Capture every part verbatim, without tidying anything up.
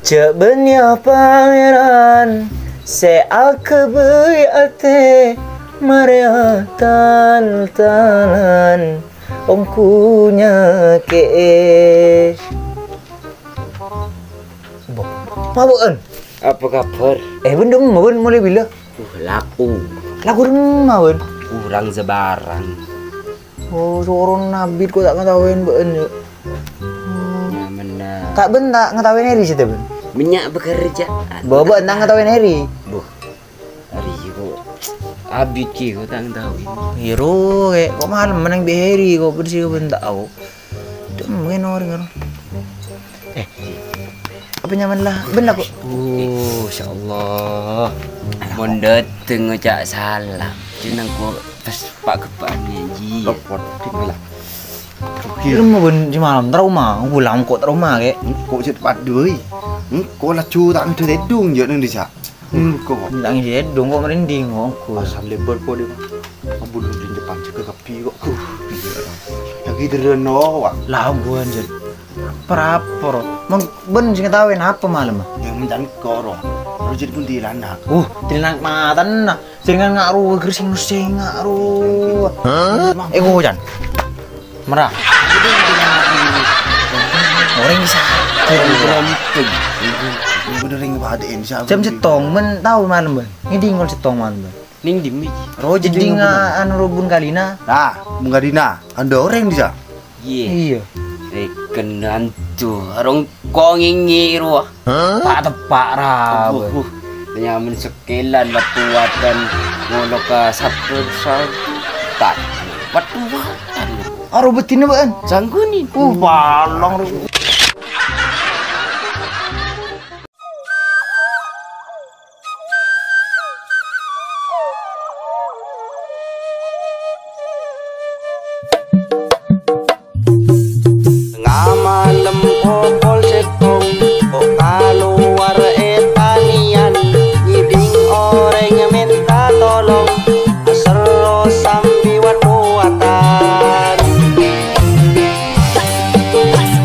Jhâ' bânnè Pangèran sè aghâbây atè, marèya tan-tanan ongghu nyakè'è. Bo, mabâ'ân? Apa kabhâr? Eh, bân dâ'emma, bân, molaè bilâ? Uh, laku. Laku dâ'emma, bân? Kurang sabarang. Oh, soron abit ko' ta' ngataowèn bâ'ân, yâ. Oh. Nyamana. Ta' bân ta' ngataowèn Eri sè ta' bân? Mènnya' bekerja. Bâ, bâ'ân ta' ngataowèn Eri. Buh. Eri ko' abit ki ko' ta' ngataowèn. Ero, kè, ko' malem mennang bi' Eri, ko' bersih ko' bân ta' ko'. Dâ'emma orèng, ero. Eh, apa nyamana la? Bân la ko'. Oh, insyaallah. Mon dâteng ngoca' salam. Jeneng ko' pas pa' kebbhâ'ân, Ji. Repot, ding la. Dâ'emma bân sè malem trauma, ulang ko' trauma, kè. Engko' sè padâi. Engko' laju ta' ngeddhâ tèdung, jâ' neng dissa'. Engko'. Ta' ngeddhâ tèdung, ko' merinding, ko' engko'. Asal lèbâr ko' dâ'. Abulun dâ' depan jâgâ kabbhi, ko'. Uh, iyâ. Lagi dârâno, wa. Laguwân, Jâ. Parapor. Mon bân sè ngataowèn apa malem? Yâ, mencan koro. Rojit kuntilanak. Uh, kuntilanak matana. Sèngan nga' rowa, gher sèng-sèng nga' rowa. Hah? Eh, ngocan. Mara. Orèng bisa. Rompeng. Bener yang pada ini, siapa Jam ini? Sèttong, men tao malem, Bân. Ngèdhing kol sèttong malem, Bân. Ning dimma? Ro jeddhing, anu, ro bun kalina. Nah, bun kalina. Anda orèng bisa? Iyâ. Iyâ. Rèken antu, arong kongèngè rowa. Hah? Pa'-teppa' ra, Bân. Buh, buh. Nyaman sekelan batu wadan ngolok ka sabun sa-, ta-, batu wadan. Aro betina, Bân. Sangguni. Uh, palong, ro. Tengnga malem pokol sèttong, ko' kalowar è tanèyan, ngèdhing orèng mènta tolong, aserro sambi wa-towatan.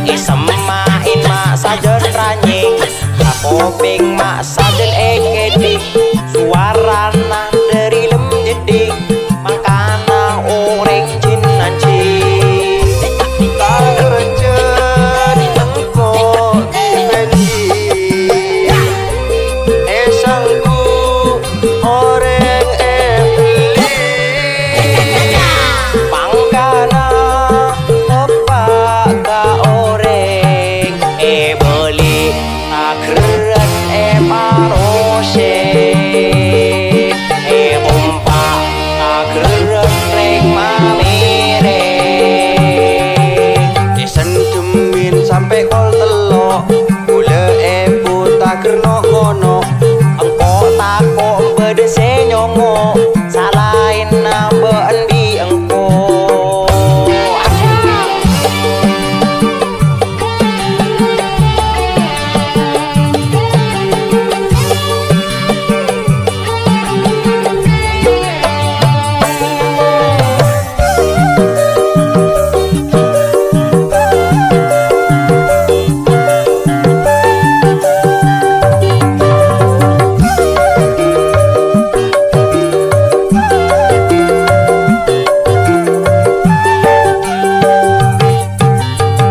Èsemma'è ma' sajân ranyèng, sakopèng ma' sajân èkèdhing, sowarana dâri lem jeddhing, mangkana orèng jin-anjing. Takerjhâ engko' dibândhi, èsangghu orèng èbelli. Mangkana teppa' ka orèng èbelli, tagerrâ èparosè. Èpompa' tagerrâ rèng mamèrè. Èsendhemmin sampè' kol tello', kaulâ èbhu tagerrâ no'-ngono'. Engko' tako' bâdâ sè nyongngo', salaènna bâ'ân bi' engko'.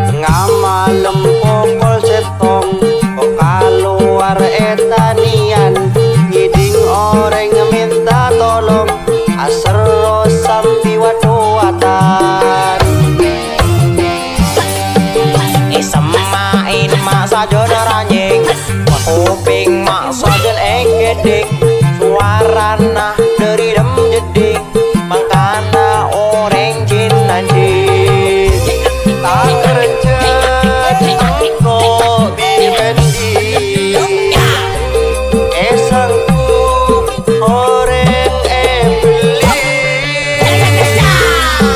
Tengnga malem pokol sèttong, ko' kalowar è tanèyan, ngèdhing orèng mènta tolong, aserro sambi wa-towatan. Èsemma'è ma' sajân ranyèng, sakopèng ma' sajân èkèdhing, sowarana dâri lem jeddhing, mangkana orèng jin-anjing. Takerjhâ engko' dibândhi, èsangghu orèng èbelli.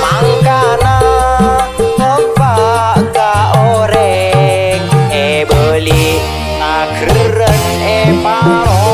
Mangkana teppa' ka orèng èbelli, tagerrâ èparo